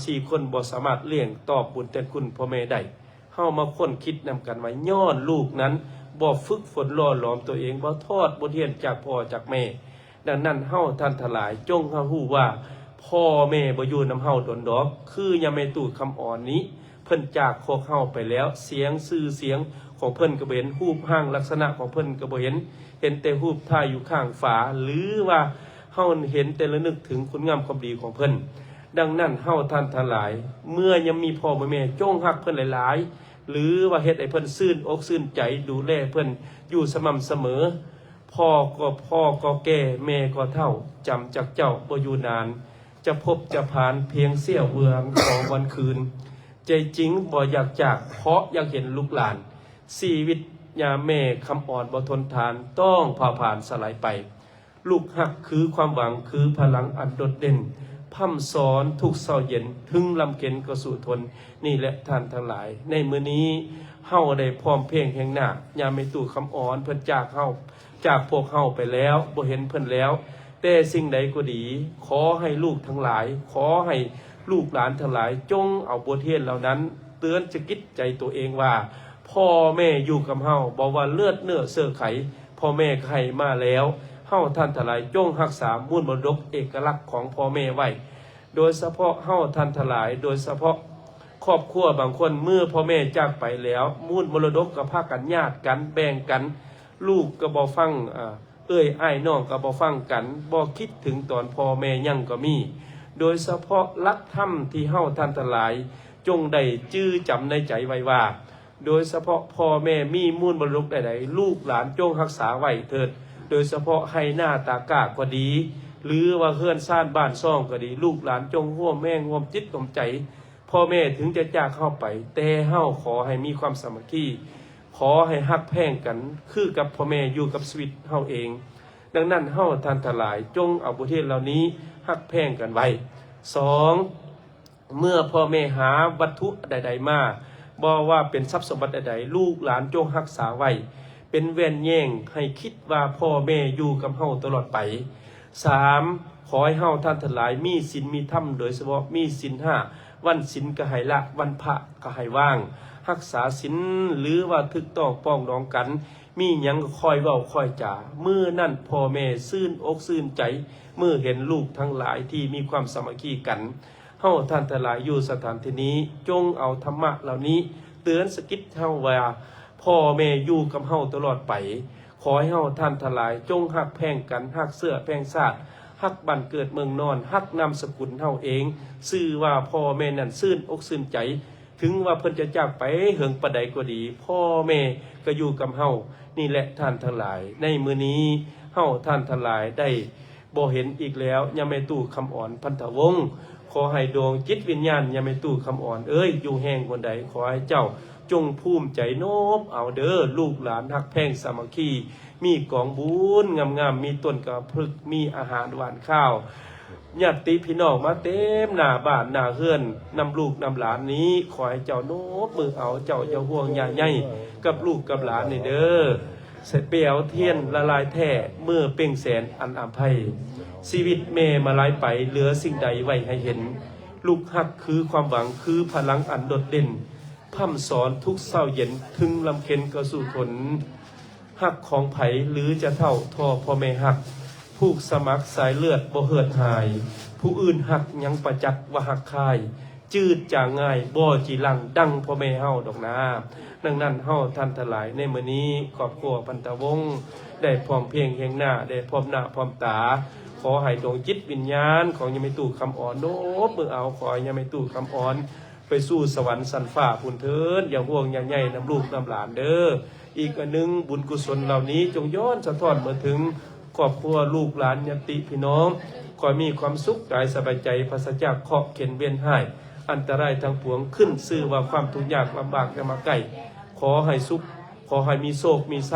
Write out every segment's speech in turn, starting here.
ສີ່ຄົນບໍ່ສາມາດລ້ຽງຕອບບຸນແທນຄຸນພໍ່ແມ່ໄດ້. ເຮົາມາຄົ້ນຄິດນຳກັນວ່າ ຍ້ອນລູກນັ້ນບໍ່ຝຶກຝົນຫຼໍ່ຫຼອມຕົວເອງ, ບໍ່ຖອດບົດຮຽນຈາກພໍ່ຈາກແມ່. ດັ່ງນັ້ນ ເຮົາທ່ານທັງຫຼາຍ ຈົ່ງໃຫ້ຮູ້ວ່າ ພໍ່ແມ່ບໍ່ຢູ່ນຳເຮົາດົນດອກ. ຄືຍາແມ່ຕູ້ຄຳອ່ອນນີ້ ເພິ່ນຈາກພວກເຮົາໄປແລ້ວ, ສຽງຊື່ສຽງຂອງເພິ່ນກໍບໍ່ເຫັນ, ຮູບຮ່າງລັກສະນະຂອງເພິ່ນກໍບໍ່ເຫັນ, ເຫັນແຕ່ຮູບຖ່າຍຢູ່ຂ້າງຝາ ຫຼືວ່າເຮົາເຫັນແຕ່ລະນຶກເຖິງຄຸນງາມຄວາມດີຂອງເພິ່ນ. ດັ່ງນັ້ນ ເຮົາທ່ານທັງຫຼາຍ ເມື່ອຍັງມີພໍ່ມີແມ່ ຈົ່ງຮັກເພິ່ນຫຼາຍໆ ຫຼືວ່າເຮັດໃຫ້ເພິ່ນຊື່ນອົກຊື່ນໃຈ, ດູແລເພິ່ນຢູ່ສະໝ່ຳສະເໝີ. ພໍ່ກໍ ພໍ່ກໍແກ່ ແມ່ກໍເຖົ້າ, ຈຳຈາກເຈົ້າບໍ່ຢູ່ນານ, ຈະພົບຈະຜ່ານພຽງເສ້ຽວເວລາຂອງວັນຄືນ. ໃຈຈິງບໍ່ຢາກຈາກ ເພາະຢາກເຫັນລູກຫຼານ. ຊີວິດຍາມແມ່ຄຳອ່ອນບໍ່ທົນທານ, ຕ້ອງເຜົາຜານສະຫຼາຍໄປ. ລູກຮັກຄືຄວາມຫວັງ, ຄືພະລັງອັນໂດດເດັ່ນ, ພ້ຳສອນທຸກເຊົ້າເຢັນ, ເຖິງລຳເຄັນກໍສູ້ທົນ. ນີ້ແຫຼະທ່ານທັງຫຼາຍ, ໃນມື້ນີ້ເຮົາໄດ້ພ້ອມເພງແຮງໜ້າ, ຍາແມ່ຕູ້ຄຳອ່ອນເພິ່ນຈາກເຮົາ, ຈາກພວກເຮົາໄປແລ້ວ, ບໍ່ເຫັນເພິ່ນແລ້ວ. ແຕ່ສິ່ງໃດກໍດີ, ຂໍໃຫ້ລູກທັງຫຼາຍ, ຂໍໃຫ້ລູກຫຼານທັງຫຼາຍ ຈົ່ງເອົາບົດຮຽນເຫຼົ່ານັ້ນເຕືອນສະກິດໃຈຕົວເອງວ່າ ພໍ່ແມ່ຢູ່ກັບເຮົາ, ບໍ່ວ່າເລືອດເນື້ອເຊື້ອໄຂ ພໍ່ແມ່ກໍໃຫ້ມາແລ້ວ. ເຮົາທ່ານທັງຫຼາຍ ຈົ່ງຮັກສາມູນມໍລະດົກເອກະລັກຂອງພໍ່ແມ່ໄວ້. ໂດຍສະເພາະເຮົາທ່ານທັງຫຼາຍ, ໂດຍສະເພາະຄອບຄົວບາງຄົນ ເມື່ອພໍ່ແມ່ຈາກໄປແລ້ວ, ມູນມໍລະດົກກໍພາກັນຍາດກັນ, ແບ່ງກັນ, ລູກກໍບໍ່ຟັງ, ເອື້ອຍອ້າຍນ້ອງກໍບໍ່ຟັງກັນ, ບໍ່ຄິດເຖິງຕອນພໍ່ແມ່ຍັງກໍມີ. ໂດຍສະເພາະຫຼັກທຳທີ່ເຮົາທ່ານທັງຫຼາຍ ຈົ່ງໄດ້ຈື່ຈຳໃນໃຈໄວ້ວ່າ, ໂດຍສະເພາະພໍ່ແມ່ມີມູນມໍລະດົກໃດໆ ລູກຫຼານຈົ່ງຮັກສາໄວ້ເຖີດ. ໂດຍສະເພາະໄຮ່ນາຕາກ້າກໍດີ ຫຼືວ່າເຮືອນຊານບ້ານຊ່ອງກໍດີ, ລູກຫຼານຈົ່ງຮ່ວມແຮງຮ່ວມຈິດຮ່ວມໃຈ. ພໍ່ແມ່ເຖິງຈະຈາກເຮົາໄປ, ແຕ່ເຮົາຂໍໃຫ້ມີຄວາມສາມັກຄີ, ຂໍໃຫ້ຮັກແພງກັນ ຄືກັບພໍ່ແມ່ຢູ່ກັບຊີວິດເຮົາເອງ. ດັ່ງນັ້ນ ເຮົາທ່ານທັງຫຼາຍ ຈົ່ງເອົາບົດຮຽນເຫຼົ່ານີ້ຮັກແພງກັນໄວ້. ສອງ ເມື່ອພໍ່ແມ່ຫາວັດຖຸໃດໆມາ, ບໍ່ວ່າເປັນຊັບສົມບັດໃດໆ, ລູກຫຼານຈົ່ງຮັກສາໄວ້ ເປັນແວ່ນແຍງໃຫ້ຄິດວ່າພໍ່ແມ່ຢູ່ກັບເຮົາຕະຫຼອດໄປ. ສາມ ຂໍໃຫ້ເຮົາທ່ານທັງຫຼາຍມີສິນມີທຳ, ໂດຍສະເພາະມີສິນຫ້າ, ວັນສິນກໍໃຫ້ລະ, ວັນພະກໍໃຫ້ວ່າງ, ຮັກສາສິນ ຫຼືວ່າຖືກຕ້ອງປອງດອງກັນ, ມີຫຍັງກໍຄ່ອຍເວົ້າຄ່ອຍຈາ. ມື້ນັ້ນພໍ່ແມ່ຊື່ນອົກຊື່ນໃຈ ເມື່ອເຫັນລູກທັງຫຼາຍທີ່ມີຄວາມສາມັກຄີກັນ. ເຮົາທ່ານທັງຫຼາຍຢູ່ສະຖານທີ່ນີ້ ຈົ່ງເອົາທຳມະເຫຼົ່ານີ້ເຕືອນສະກິດເຮົາວ່າ ພໍ່ແມ່ຢູ່ກັບເຮົາຕະຫຼອດໄປ. ຂໍໃຫ້ເຮົາທ່ານທັງຫຼາຍ ຈົ່ງຮັກແພງກັນ, ຮັກເຊື້ອແພງຊາດ, ຮັກບ້ານເກີດເມືອງນອນ, ຮັກນາມສະກຸນເຮົາເອງ, ຊື່ວ່າພໍ່ແມ່ນັ້ນຊື່ນອົກຊື່ນໃຈ. ເຖິງວ່າເພິ່ນຈະຈາກໄປເຫິງປານໃດກໍດີ, ພໍ່ແມ່ກໍຢູ່ກັບເຮົາ. ນີ້ແຫຼະທ່ານທັງຫຼາຍ, ໃນມື້ນີ້ເຮົາທ່ານທັງຫຼາຍໄດ້ ບໍ່ເຫັນອີກແລ້ວ ຍາແມ່ຕູ້ຄຳອ່ອນ ພັນທະວົງ. ຂໍໃຫ້ດວງຈິດວິນຍານຍາແມ່ຕູ້ຄຳອ່ອນເອີຍ ຢູ່ແຫ່ງບ່ອນໃດ ຂໍໃຫ້ເຈົ້າຈົ່ງພູມໃຈໂນບເອົາເດີ ລູກຫຼານຮັກແພງສາມັກຄີ ມີກອງບຸນງາມໆ ມີຕົ້ນກະພຶກ ມີອາຫານຫວານຄາວ ຍາດຕິພີ່ນ້ອງມາເຕັມໜ້າບ້ານໜ້າເຮືອນ ນຳລູກນຳຫຼານນີ້ ຂໍໃຫ້ເຈົ້າໂນບມືເອົາ ເຈົ້າຢ່າຫ່ວງຢ່າໃຍກັບລູກກັບຫຼານນີ້ເດີ. ສະເປວທຽນລະລາຍແທ້ ເມື່ອເປັ່ງແສນອັນອຳໄພ. ຊີວິດແມ່ມາລາຍໄປ ເຫຼືອສິ່ງໃດໄວ້ໃຫ້ເຫັນ? ລູກຮັກຄືຄວາມຫວັງ ຄືພະລັງອັນໂດດເດັ່ນ ພ້ຳສອນທຸກເຊົ້າເຢັນ ເຖິງລຳເຄັນກໍສູ້ທົນ. ຮັກຂອງໃຜຫຼືຈະເທົ່າທໍ່ພໍ່ແມ່ຮັກ? ຜູກສະໝັກສາຍເລືອດບໍ່ເຫືອດຫາຍ ຜູ້ອື່ນຮັກຍັງປະຈັກວ່າຮັກຄາຍ. ຈືດຈາງງ່າຍບໍ່ຈີລັງດັ່ງພໍ່ແມ່ເຮົາດອກນາ. ດັ່ງນັ້ນເຮົາທ່ານທັງຫຼາຍໃນມື້ນີ້ ຄອບຄົວພັນທະວົງ ໄດ້ພ້ອມພຽງຮຽງໜ້າ ໄດ້ພ້ອມໜ້າພ້ອມຕາ ຂໍໃຫ້ດວງຈິດວິນຍານຂອງຍາແມ່ຕູ້ຄຳອ່ອນໂນບມືເອົາ ຂໍໃຫ້ຍາແມ່ຕູ້ຄຳອ່ອນໄປສູ່ສະຫວັນຊັ້ນຟ້າພຸ້ນເທີ້ນ ຢ່າຫ່ວງຢ່າໃຍນຳລູກນຳຫຼານເດີ. ອີກອັນໜຶ່ງ ບຸນກຸສົນເຫຼົ່ານີ້ຈົ່ງຍ້ອນສະທ້ອນມາເຖິງ ຄອບຄົວ ລູກຫຼານ ຍາດຕິພີ່ນ້ອງ ຂໍໃຫ້ມີຄວາມສຸກກາຍສະບາຍໃຈ ປາສະຈາກເຄາະເຂັນວຽນຮ້າຍ ອັນຕະລາຍທັງປວງ ຂຶ້ນຊື່ວ່າຄວາມທຸກຍາກລຳບາກຢ່າມາໃກ້. ຂໍໃຫ້ສຸກ ຂໍໃຫ້ມີໂຊກມີໄຊ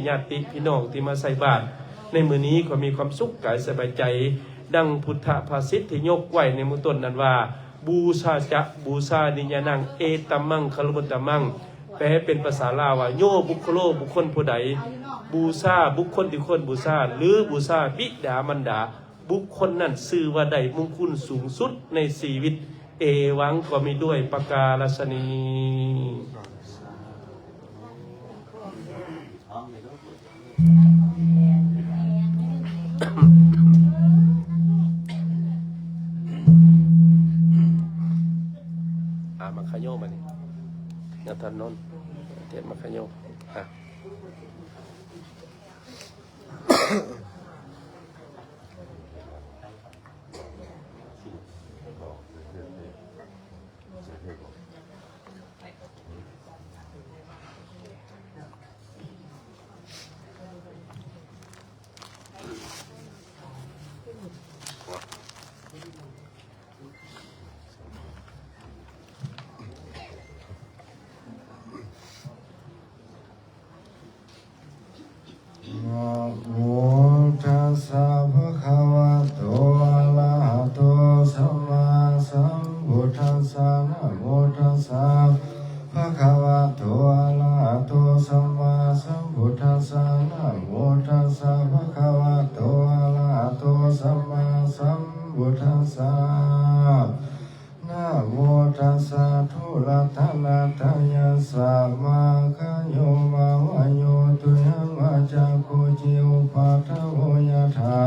ຍາດຕິພີ່ນ້ອງທີ່ມາໃສ່ບາດໃນມື້ນີ້ ຂໍໃຫ້ມີຄວາມສຸກກາຍສະບາຍໃຈ ດັ່ງພຸດທະພາສິດທີ່ຍົກໄວ້ໃນເບື້ອງຕົ້ນນັ້ນວ່າ ບູຊາຈະ ບູຊານິຍານັງ ເອຕະມັງຄະລຸມຸດຕະມັງ. ແປເປັນພາສາລາວວ່າ ໂຍບຸກຄະໂລ ບຸກຄົນຜູ້ໃດ ບູຊາບຸກຄົນທີ່ຄວນບູຊາ ຫຼື ບູຊາບິດາມານດາ ບຸກຄົນນັ້ນຊື່ວ່າໄດ້ມຸງຄຸນສູງສຸດໃນຊີວິດ ເອວັງ ກໍມີດ້ວຍປະກາລະຊະນີ. ອາ ມັກຄະໂຍມານີ້ ນະ ທ່ານນົນ ເທດມັກຄະໂຍມ ອາ. ນະໂມຕັດສະ ພະຄະວະໂຕ ອະລະຫະໂຕ ສຳມາສຳພຸດທັດສະ. ນະໂມຕັດສະ ພະຄະວະໂຕ ອະລະຫະໂຕ ສຳມາສຳພຸດທັດສະ. ນະໂມຕັດສະ ພະຄະວະໂຕ ອະລະຫະໂຕ ສຳມາສຳພຸດທັດສະ. ນະໂມຕັດສະ ທຸລັດຕະນະຕະຍັດສະ ມັກຂະໂຍ ມະວະໂຍ ຕຸມຫັງ ວາຈັກຂຸ ຈິ ອຸປະຖະໂວ ຍະຖາ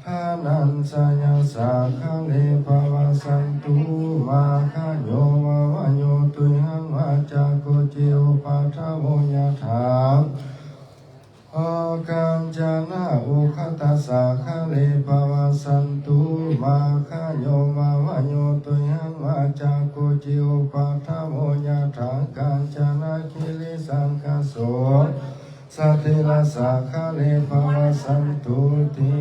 ທານັນສະ ຍະສາ ຄະເລ ປະວັດສັນຕຸ ມັກຂະໂຍ ມະວະໂຍ ຕຸມຫັງ ວາຈັກຂຸ ຈິ ອຸປະຖະໂວ ຍະຖາ ໂອ ກັນຈະນະ ອຸຄະທັດສະ ຄະເລ ປະວັດສັນຕຸ ມັກຂະໂຍ ມະວະໂຍ ຕຸມຫັງ ວາຈັກຂຸ ຈິ ອຸປະຖະໂວ ຍະຖາ ກັນຈະນະ ກິລິສັງຄະໂສ ສະຕິລະສະ ຄະເລ ປະວັດສັນຕຸ ຕິ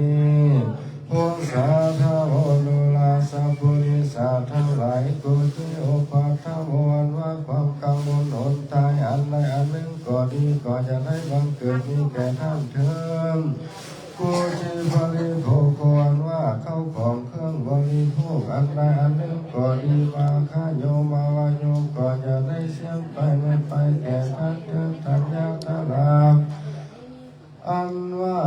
ພົງສາທະໂວ ໂນລາ ສັບປຸລິສະທັງຫຼາຍ ໂກ ຈິ ອຸປະຖະໂວ ອັນວ່າຄວາມກັງວົນອົນຕາຍ ອັນໃດອັນໜຶ່ງກໍດີ ກໍຢ່າໄດ້ບັງເກີດມີແກ່ທ່ານເທີ້ນ ໂກ ຈິ ປະລິໂພໂກ ອັນວ່າເຂົ້າຂອງເຄື່ອງບໍລິໂພກ ອັນໃດອັນໜຶ່ງກໍດີ ມັກຂະໂຍ ມະວະໂຍ ກໍຢ່າໄດ້ສ່ຽງໄປ ໝົດໄປແກ່ທ່ານເທີ້ນ ທັນຍາຕະລາ ອັນວ່າ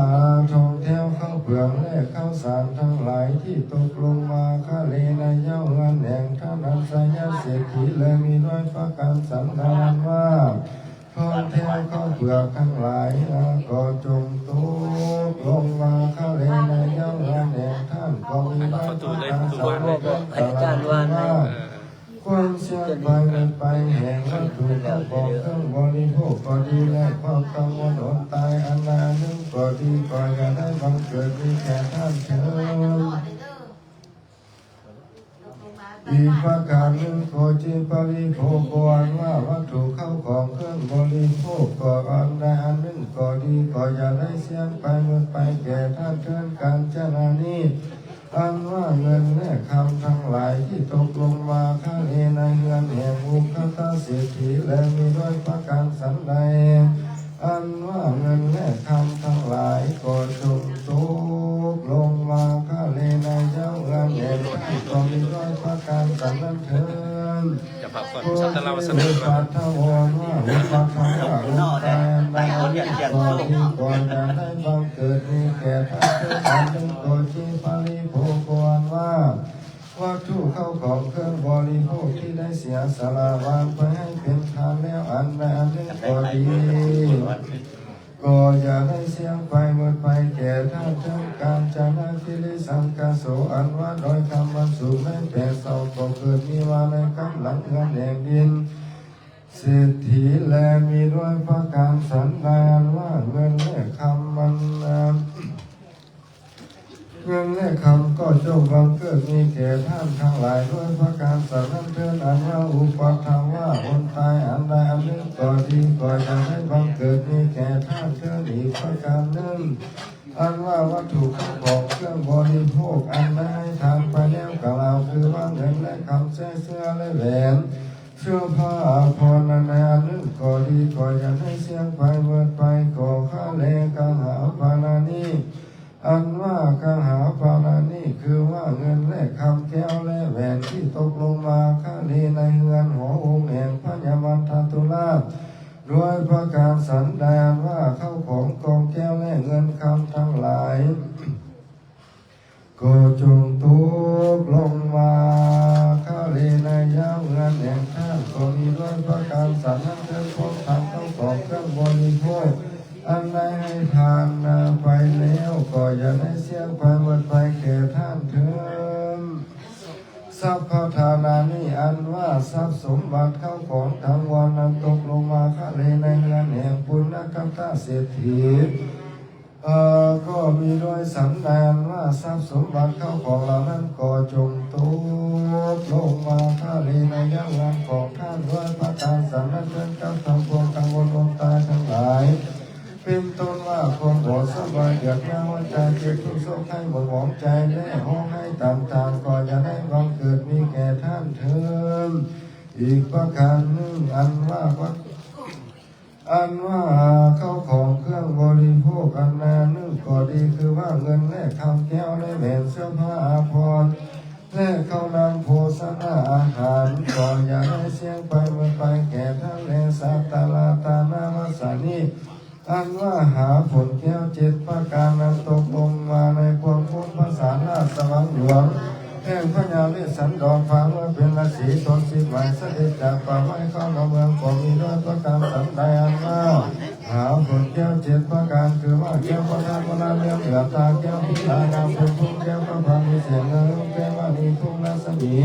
ທ່ອງແຖວເຂົ້າເປືອກ ແລະ ເຂົ້າສານທັງຫຼາຍ ທີ່ຕົກລົງມາຄະເລໃນເຍົາເຮືອນແຫ່ງທ່ານ ອັນຊະຍະເສດຖີ ແລະ ມີດ້ວຍປະການສັນດານວ່າ ທ່ອງແຖວເຂົ້າເປືອກທັງຫຼາຍ ກໍຈົ່ງຕົກລົງມາຄະເລໃນເຍົາເຮືອນແຫ່ງທ່ານ ກໍມີດ້ວຍປະການສັນດານວ່າ ຄວາມສ່ຽງໄປເໝິດໄປແຫ່ງວັດຖຸເຂົ້າຂອງເຄື່ອງບໍລິໂພກກໍດີ ແລະ ຄວາມກັງວົນອົນຕາຍອັນໃດອັນໜຶ່ງກໍດີ ກໍຢ່າໄດ້ບັງເກີດມີແກ່ທ່ານເທີ້ນ. ອີກປະການໜຶ່ງ ໂກ ຈິ ປະລິໂພໂກ ອັນວ່າວັດຖຸເຂົ້າຂອງເຄື່ອງບໍລິໂພກກໍອັນໃດອັນໜຶ່ງກໍດີ ກໍຢ່າໄດ້ສ່ຽງໄປເໝິດໄປແກ່ທ່ານເທີ້ນ ກັນຈະນະນີ ອັນວ່າເງິນແລະຄຳທັງຫຼາຍທີ່ຕົກລົງມາຄະເລໃນເຮືອນແຫ່ງອຸຄະທະເສດຖີ ແລະ ມີດ້ວຍປະການສັນໃດ ອັນວ່າເງິນແລະຄຳທັງຫຼາຍກໍຈົ່ງຕົກລົງມາຄະເລໃນເຍົາເຮືອນແຫ່ງທ່ານ ກໍມີດ້ວຍປະການສັນນັ້ນເທີ້ນ. ເຈົ້າພາບກ່ອນ ສັດຕະລາວະສະນະ ອຸປັດຖະວາ ອຸປັດຖະວາ ອຸປາຍອັນໃດອັນໜຶ່ງກໍດີ ກໍຈະໄດ້ບັງເກີດມີແກ່ທ່ານເທີ້ນ ອັນໜຶ່ງກໍດີ ປະລິໂພໂກ ອັນວ່າ ວັດຖຸເຂົ້າຂອງເຄື່ອງບໍລິໂພກທີ່ໄດ້ເສຍສະຫຼະວາງໄວ້ໃຫ້ເປັນທານແລ້ວ ອັນໃດອັນໜຶ່ງກໍດີ ກໍຢ່າໄດ້ສ່ຽງໄປເໝິດໄປແກ່ທ່ານເທີ້ນ ກັນຈະນະກິລິສັງຄະໂສ ອັນວ່າດອຍຄຳອັນສູງໃນແປດເສົາ ກໍເກີດມີມາໃນກຳລັງເຮືອນແຫ່ງດິນເສດຖີ ແລະ ມີດ້ວຍປະການສັນໃດ ອັນວ່າເງິນແລະຄຳມັນ ເງິນແລະຄຳກໍຈົ່ງບັງເກີດມີແກ່ທ່ານທັງຫຼາຍດ້ວຍປະການສັນນັ້ນເທີ້ນ ອັນວ່າອຸປັດຖະວາ ອົນຕາຍອັນໃດອັນໜຶ່ງກໍດີ ກໍຢ່າໄດ້ບັງເກີດມີແກ່ທ່ານເທີ້ນອີກປະການໜຶ່ງ ອັນວ່າວັດຖຸເຂົ້າຂອງເຄື່ອງບໍລິໂພກ ອັນໄດ້ໃຫ້ທານໄປແລ້ວ ກະລາວຄືວ່າເງິນແລະຄຳ ແສເສື້ອແລະແຫວນ ເສື້ອຜ້າອາພອນອັນໃດອັນໜຶ່ງກໍດີ ກໍຢ່າໄດ້ສ່ຽງໄປເໝິດໄປ ກໍຄະເລ ຄະຫາປານານິ ອັນວ່າຄະຫາປານານິ ຄືວ່າເງິນແລະຄຳ ແກ້ວແລະແຫວນທີ່ຕົກລົງມາຄະເລໃນເຮືອນຫໍໂຮງແຫ່ງພະຍາມານທະຕຸລາດ ດ້ວຍປະການສັນໃດ ອັນວ່າເຂົ້າຂອງກອງແກ້ວແລະເງິນຄຳທັງຫຼາຍ ກໍຈົ່ງຕົກລົງມາຄະ ເລນະຍາວເຮືອນແຫ່ງທ່ານ ກໍມີດ້ວຍປະການສານນັ້ນເທີນ ພວກທ່ານເຈົ້າຂອງເຄື່ອງບໍລິໂພກ ອັນໄດ້ໃຫ້ທານນາໄປແລ້ວ ກໍຢ່າໄດ້ສ່ຽງໄປໝົດໄປແກ່ທ່ານເທີນ. ສັບພະທານານິ ອັນວ່າຊັບສົມບັດເຂົ້າຂອງທັງມວນ ນັ້ນຕົກລົງມາຄະເລໃນເຮືອນແຫ່ງປຸນນະກັດຕະເສດຖີ ເອີ ກໍມີດ້ວຍສັນດານວ່າ ຊັບສົມບັດເຂົ້າຂອງເຫຼົ່ານັ້ນກໍຈົ່ງຕົກລົງມາຄະເລໃນຍາມງານຂອງທ່ານດ້ວຍປະການສັນນັ້ນເທີນ ກັບທັງພວກກັງວົນອົກຕາຍທັງຫຼາຍ ເປັນຕົ້ນວ່າຄວາມບໍ່ສະບາຍ ເດືອດຮ້ອນຫົວໃຈ ເຈັບທຸກໂສກໄຂ້ໝົນໝອງໃຈ ແລະຮ້ອງໄຫ້ຕ່າງໆ ກໍຢ່າໄດ້ບັງເກີດມີແກ່ທ່ານເທີນ. ອີກປະການໜຶ່ງ ອັນວ່າ ອັນວ່າເຂົ້າຂອງເຄື່ອງບໍລິໂພກອັນໜາໜຶ່ງກໍດີ ຄືວ່າເງິນ ແລະ ຄຳແກ້ວ ແລະ ແຫວນ ເສື້ອຜ້າອາພອນ ແລະ ເຂົ້ານ້ຳໂພຊະນາອາຫານ ກໍຢ່າໄດ້ສ່ຽງໄປໝົດໄປແກ່ທ່ານ ແລະ ສັດຕະລາຕານາວັດສານິ ອັນວ່າຫາຜົນແກ້ວເຈັດປະການ ອັນຕົກລົງມາໃນພວງໂຄນພະສາລາຊະວັງຫຼວງ ແຫ່ງພະຍາເວດສັນດອນ ພາເມືອເປັນລາສີຕົນສິບໝາຍ ສະເດັດຈາກປ່າໄມ້ເຂົ້າມາເມືອງ ກໍມີດ້ວຍປະການສັນໃດ ອັນວ່າ ຫາຜົນແກ້ວເຈັດປະການ ຄືວ່າແກ້ວພະທາດວະລາ ເຫຼືອງເຫຼືອຕາ ແກ້ວພິລາງາມເປັນທຸງ ແກ້ວພະພັງມີແສງເຮືອງ ແກ້ວມະນີທຸງລະສະໝີ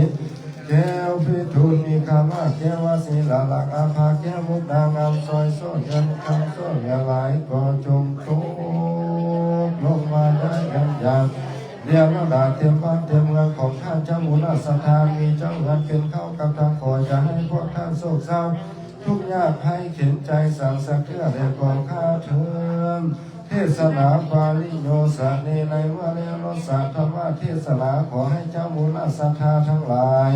ແກ້ວພິທູນມີຄາມາ ແກ້ວວະສີລາລັກອາພາ ແກ້ວມຸກດາງາມຊອຍໂຊນ ເງິນຄຳໂຊນຫຼວງຫຼາຍ ກໍຈົ່ງຕົກລົງມາໄດ້ຢ່າງ ດຽວລະດາເຕັມບ້ານເຕັມເມືອງຂອງທ່ານເຈົ້າບຸນລາຊະທານ ມີເຈົ້າເຮືອນເປັນເຂົ້າກັບທາງຂໍ ຢ່າໃຫ້ພວກທ່ານໂສກເສົ້າ ທຸກຍາກໄຮ້ເຂັນໃຈ ສັງສະເທື່ອແດ່ຂອງຂ້າເທີນ. ເທດສະໜາປາລິໂຍສະເນ ໃນເມື່ອແລ້ວລົດສະທຳມະເທດສະໜາ ຂໍໃຫ້ເຈົ້າບຸນລາຊະທາທັງຫຼາຍ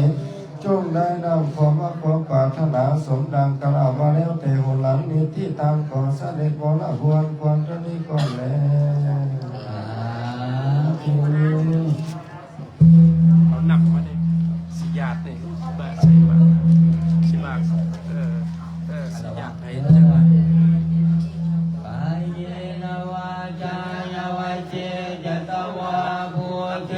ຈົ່ງໄດ້ນຳຄວາມມັກຄວາມປາດຖະໜາ ສົມດັ່ງກ່າວມາແລ້ວແຕ່ຫົນຫຼັງ ນິດທິຕັງ ຂໍສະເດັດວໍລະພວນຄວນຕົວນີ້ກ່ອນແລ. ສາທຸ. ເອົານຳມາເດ້ ຊິຍາດນີ້ ຊິມາ ຊິມາ ເອີ ເອີ ຊິຍາດໃຫ້ຈັກໜ້ອຍ. ກາເຍນະວາຈາຍະວະຈີ ຈັດຕະວາ ພຸດເທ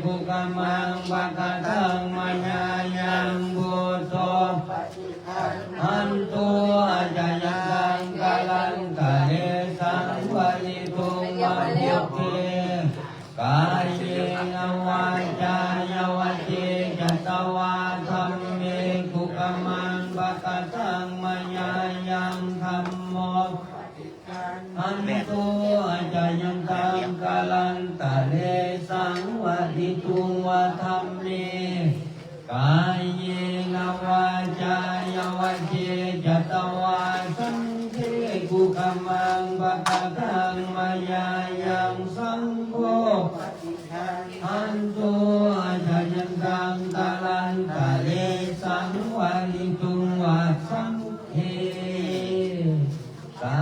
ຄຸກຄະມັງ ປະກະທັງ ມະຍາຍັງ ພຸດໂທ ປະຕິຄັນ ຫັນຕຸ ອາຈະຍັນຕັງ ກາລັນຕະເລ ສັງວະລິຕຸງ ວາ ພຸດເທ ກາເຍນະວາຈາຍະວະຈີ ຈັດຕະວາ ທຳເມ ຄຸກຄະມັງ ປະກະທັງ ມະຍາຍັງ ທຳໂມ ຫັນຕຸ ອາຈະຍັນຕັງ ກາລັນຕະເລ ສັງວະລິຕຸງ ວາ ທຳເມ ກາເຍນະວາຈາຍະວະຈີ ຈັດຕະວາ ສັງເຄ ຄຸກຄະມັງ ປະກະທັງ ມະຍາຍັງ ສັງໂຄ ປະຕິຄັນ ຫັນຕຸ ອາຈະຍັນຕັງ ກາລັນຕະເລ ສັງວະລິຕຸງ ວາ ສັງເຄ. ສາ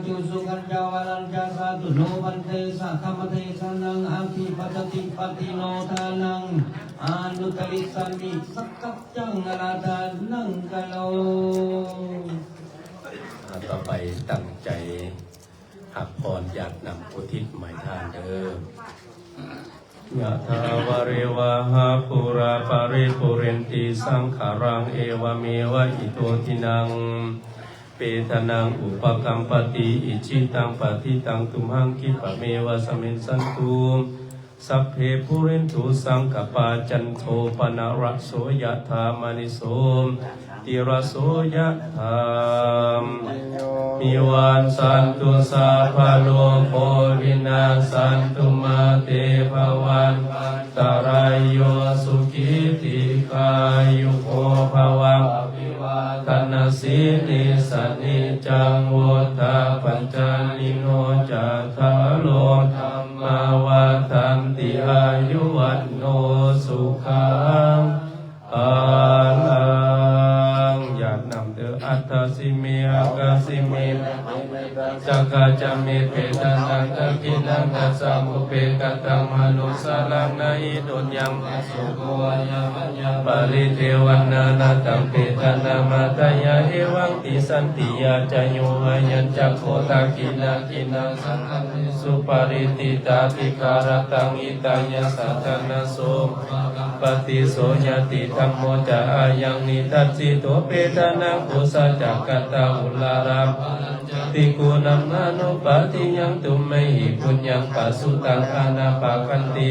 ທຸ ສຸຂັນຈາວະລັງຈາ ສາທຸ ໂນພັນເຕ ສະທຳມະເທສະນັງ ອະທິປັດຈະຕິປັດຕິໂນ ທານັງ ອະນຸຕະລິສາມິ ສັກກັດຈັງ ອາລາທະນັງ ກະໂລ. ຕໍ່ໄປຕັ້ງໃຈຮັບພອນ ຢາດນ້ຳອຸທິດໃຫ້ທ່ານເດີ. ຍະຖາວາລິວະຫາປູລາ ປະລິປູເຣນຕິ ສັງຂະລັງ ເອວະເມວະ ອິໂຕ ທິນນາງ ເປຕານັງ ອຸປະກັມປະຕິ ອິດຖິຕັງ ປະທິຕັງ ຕຸມຫັງ ຂິບປະເມວະ ສະມິຊສັນຕຸ ສັບເພ ປູເຣນຕຸ ສັງກະປາ ຈັນໂທ ປະນະລະໂສ ຍະຖາ ມະນີ ໂຊ ຕິລະໂສ ຍະຖາ ມະນິ ໂຍ ວິວັດສັນຕຸ ສັບພະໂລໂຄ ວິນາສັນຕຸ ມາເຕພະວັດວັນຕະລາຍໂຍ ສຸຂີ ດີຄາຍຸໂກ ພະວະ ອະພິວາທະນະສີລິສະນິຈຈັງ ວຸດທາປັນຈາລີໂນ ຈັດຕາໂລ ທຳມາ ວັດທັນຕິ ອາຍຸ ວັນໂນ ສຸຂັງ ພະລັງ. ຢາດນ້ຳເດີ Atthāsi me ākāsi me ca gā ca me bhetaṃ dakkhiṇaṃ dajjā pubbe katamanussaraṃ na hi tuṇhiyam paridevanā na taṃ bhetaṃ namātayā evaṃ tisaṅtiyā ca yo ayañcakko dakkhiṇā khiṇā saṅghamhi supatiṭṭhitā dīgharattaṃ hitāyassa ṭhānaso upakappati. So ñātidhammo ca ayaṃ nidassito petānaṃ pūjā ca katā uḷārā balañca tigunamānuppadinaṃ tumhehi puññaṃ pasutaṃ anappakanti.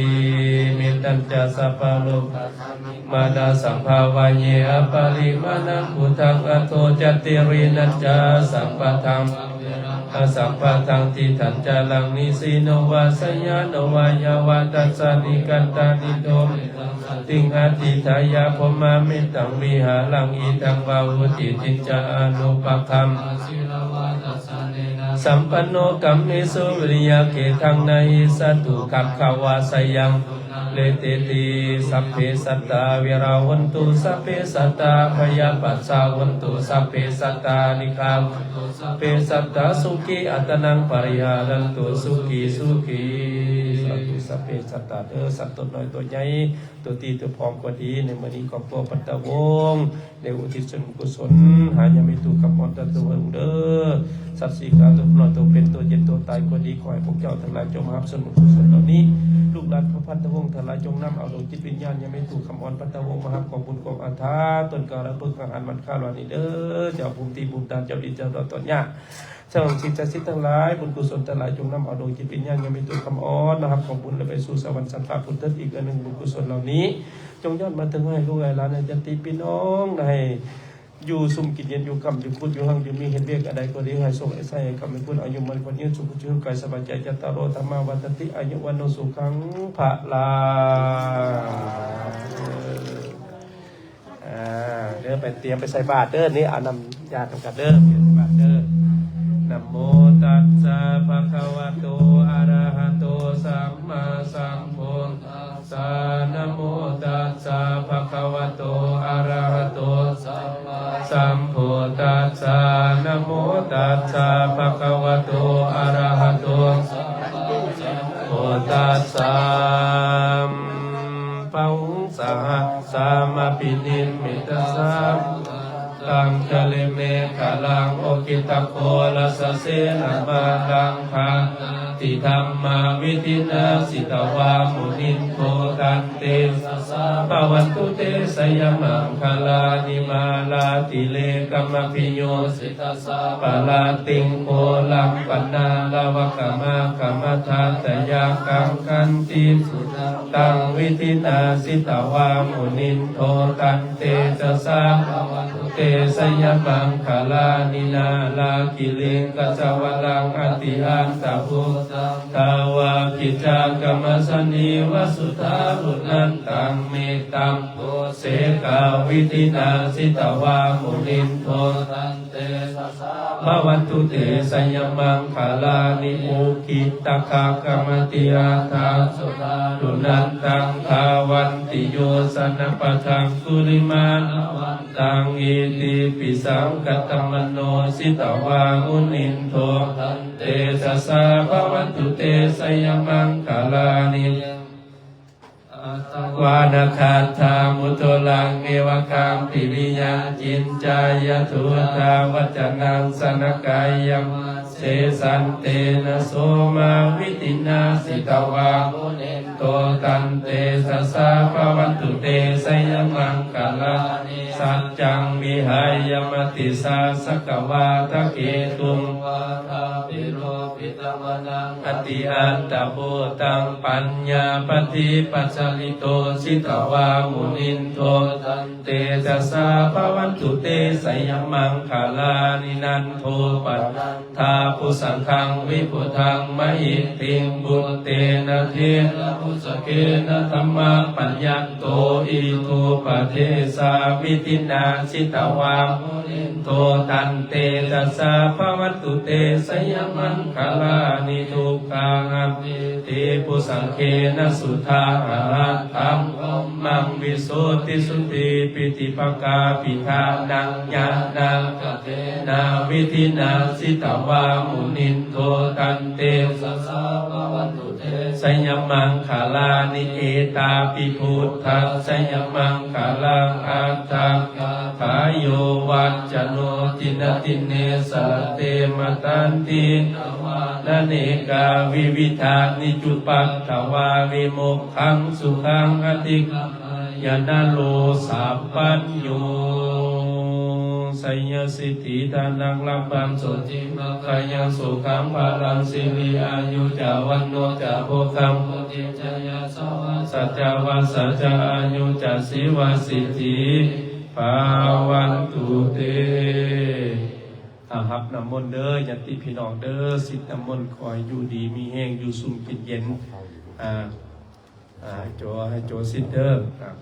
Mettañca sabbalokasmiṃ mānasambhāvaye aparimāṇaṃ uddhaṃ adho ca. Tiriyañca asambādhaṃ averaṃ asapattaṃ tiṭṭhañcaraṃ nisinno vā sayāno vā yāvatassa nibbānato. Mettaṃ satiṃ adhiṭṭheyya brahmametaṃ vihāraṃ idhamāhu. Diṭṭhiñca anupagamma sīlavā dassanena sampanno kāmesu vineyya gedhaṃ na hi jātu gabbhaseyyaṃ punaretīti. Sabbe sattā averā hontu, sabbe sattā abyāpajjhā hontu, sabbe sattā anīghā hontu, sabbe sattā sukhī attānaṃ pariharantu. Sukhī sukhī. Sādhu. Sabbe sattā ເດີ ສັດຕົວນ້ອຍຕົວໃຫຍ່ ຕົວຕີຕົວພອງກໍດີ ໃນມື້ນີ້ຄອບຄົວປັດຕະວົງ ໄດ້ອຸທິດສ່ວນບຸນກຸສົນຫາຍາມິໂຕຄຳອອນ ຕາຕົວເພິ່ນເດີ. ສັດສີກາຕົວນ້ອຍຕົວເປັນຕົວເຈັບຕົວຕາຍກໍດີ ຂໍໃຫ້ພວກເຈົ້າທັງຫຼາຍຈົ່ງມາຮັບສ່ວນບຸນກຸສົນເຫຼົ່ານີ້. ລູກຫຼານພະພັນທະວົງທັງຫຼາຍຈົ່ງນຳເອົາດວງຈິດວິນຍານຍາມິໂຕຄຳອອນ ປັດຕະວົງມາຮັບກອງບຸນກອງອາທານ ຕົ້ນກາລະພຶກອາຫານມັນຄາລວານີ້ເດີ. ເຈົ້າພູມທີ່ພູມຖານ ເຈົ້າດິນເຈົ້າດອນເຈົ້າຫຍ້າ ສິ່ງສັກສິດທັງຫຼາຍ ບຸນກຸສົນທັງຫຼາຍ ຈົ່ງນຳເອົາດວງຈິດວິນຍານຍາມິໂຕຄຳອອນ ມາຮັບຂອງບຸນ ແລະ ໄປສູ່ສະຫວັນສັນຕະພູມເດີ. ອີກອັນໜຶ່ງ ບຸນກຸສົນເຫຼົ່ານີ້ ຈົ່ງຍ້ອນມາເຖິງໃຫ້ລູກໃຫ້ຫຼານ ໃຫ້ຍາດຕິພີ່ນ້ອງ ໃຫ້ຢູ່ຊຸມກິນເຢັນ ຢູ່ຄ້ຳຢູ່ຄຸນ ຢູ່ຮັ່ງຢູ່ມີ ເຮັດວຽກອັນໃດກໍດີ ໃຫ້ໂຊກໃຫ້ໄຊ ໃຫ້ຄ້ຳໃຫ້ຄຸນ ອາຍຸໝັ້ນຂວັນຍືນ ສຸຂະຈຸໂກ ກາຍສະບາຍໃຈ ຈັດຕາໂລ ທຳມາວັດທັນຕິ ອາຍຸວັນໂນ ສຸຂັງ ພະລັງ. ອ່າ ເດີ ໄປຕຽມໄປໃສ່ບາດເດີ ນີ້ເອົານ້ຳຢາດນຳກັນເດີ ໄປໃສ່ບາດເດີ. Namo tassa bhagavato arahato sammāsambuddhassa. Namo tassa bhagavato arahato sammāsambuddhassa. Namo tassa bhagavato arahato sammāsambuddhassa. Bāhuṃ sahas samabhinimmitasāvudhantaṃ girimekhalaṃ uditaghorasasenamāraṃ dānādidhammavidhinā jitavā munindo taṃ tejasā bhavatu te jayamaṅgalāni. Mārātirekamabhiyujjhitasabbarattiṃ ghorampanāḷavakamakkhamathaddhayakkhaṃ khantīsudantaṃ vidhinā jitavā munindo taṃ tejasā bhavatu te jayamaṅgalāni. Nāḷāgiriṃ gajavaraṃ atimattabhūtaṃ dāvaggicakkamasanīva sudāruṇantaṃ mettambusekavidhinā jitavā munindo taṃ tejasā bhavatu te jayamaṅgalāni. Ukkhittakhaggam atihatthasudāruṇantaṃ dhāvantiyojanapathaṅgulimālavantaṃ iddhībhisaṅkhatamano jitavā munindo taṃ tejasā bhavatu te jayamaṅgalāni. Katvāna kaṭṭhamudaraṃ iva gabbhinīyā ciñcāya duṭṭhavacanaṃ janakāyamajjhe santena somavidhinā jitavā munindo taṃ tejasā bhavatu te jayamaṅgalāni. Saccaṃ vihāya matisaccakavādaketuṃ vādābhiropitamanaṃ atiandhabhūtaṃ paññāpadīpajalito jitavā munindo taṃ tejasā bhavatu te jayamaṅgalāni. Nandopanandabhujagaṃ vibudhaṃ mahiddhiṃ puttena therabhujagena damāpayanto iddhūpadesavidhinā jitavā munindo taṃ tejasā bhavatu te jayamaṅgalāni. Duggāhadiṭṭhibhujagena sudaṭṭhahattha ຕັງ ບຣມມັງ ວິສຸດທິສຸດທິ ປີຕິປະກາພິທານັງ ຍານາກະເທນາ ວິທິນາ ສິດຕະວາ ມຸນິນໂທ ຕັນເຕ ສະສາ ພະວັນຕຸ ເຕ ໄຊຍະມັງຄະລານິ ເອຕາປິ ພຸດທະໄຊຍະມັງຄະລັງ ອັດຖະກະຖາ ໂຍວັດຈະໂນ ທິນນະທິນເນ ສະລະເຕ ມະຕັນຕິ ນະເນກາວິວິທານິ ຈຸປັດຕະວາ ວິມຸກຂັງ ສຸຂັງ ອະທິກຳມະ ຍະນະໂລ ສາປັນໂຍ ໄຊຍະສິດທິ ທານັງ ລຳພັງ ໂສຕິພະກະຍັງ ສຸຂັງ ພະລັງ ສິລິ ອາຍຸຈະ ວັນໂນຈະ ໂພຄັງ ໂພຕິ ຈະ ຍະສະວາ ສັດຈະ ວັດສະຈະ ອາຍຸຈະ ຊີວະສິດທິ ພະວັນຕຸ ເຕ. ອ່າ ຮັບນ້ຳມົນເດີ ຍາດຕິພີ່ນ້ອງເດີ ສິດນ້ຳມົນ ຂໍໃຫ້ຢູ່ດີມີແຮງ ຢູ່ຊຸ່ມກິນເຢັນ ອ່າ ອ່າ ໃຫ້ໂຈ ໃຫ້ໂຈສິດເດີ ອ່າ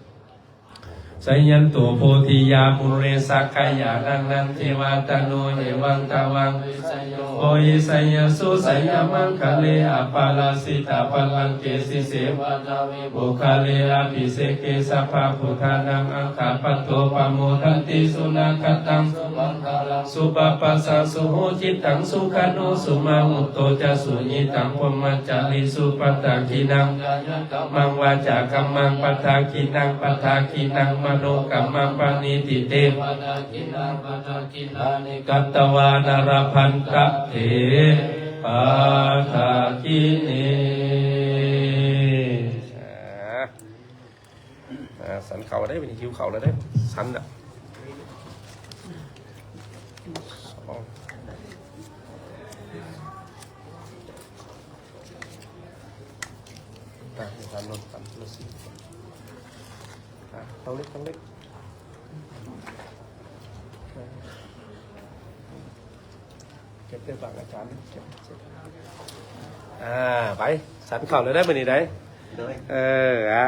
ໄຊຍັນໂຕ ໂພທິ ຍາ ມູເລ ສັກກາຍານັງ ນັນທິວາຕະໂນ ເອວັງ ຕະວັງ ວິໄຊໂຍ ໂພລິ ໄຊຍະໂສ ໄຊຍະມັງຄະເລ ອະປະລາຊິຕະ ພະລັງເກ ສິເສ ວະທະວີ ໂພຄາເລ ອະພິເສເກ ສັບພະພຸດທານັງ ອັກຂະປັດໂຕ ປະໂມທັນຕິ ສຸນະຄະຕັງ ສຸມັງຄະລັງ ສຸປະປັດສັງ ສຸຫູຈິຕັງ ສຸຂະໂນ ສຸມະຫຸດໂຕ ຈະ ສຸຍິຕັງ ພົມມະຈາຣິສຸ ປັດຕະກິນນັງ ກາຍະກຳມັງ ວາຈາກຳມັງ ປັດຕະກິນນັງ ປັດຕະກິນນັງ ມະໂນກຳມັງ ປະນິທິເຕ ປັດຕະກິນນັງ ປັດຕະກິນ ທານິ ກັດຕະວາ ນະລະພັນຕະເທ ປັດຖະກິເນ. ອ່າ ອ່າ ສັນເຂົ້າໄດ້ ບັດນີ້ຫິວເຂົ້າແລ້ວເດ້ ສັນລະ ສອງ ອ່າ ສັນລົງ ສັນລົງ ອ່າ ເຕົາເລັກ ເຕົາເລັກ. ເກັບໄດ້ບາງອາຈານ ເກັບ ເກັບ ອ່າ ໄປ ສັນເຂົ້າແລ້ວໄດ໋ ມື້ນີ້ໄດ໋ ໂດຍ ເອີ ອ່າ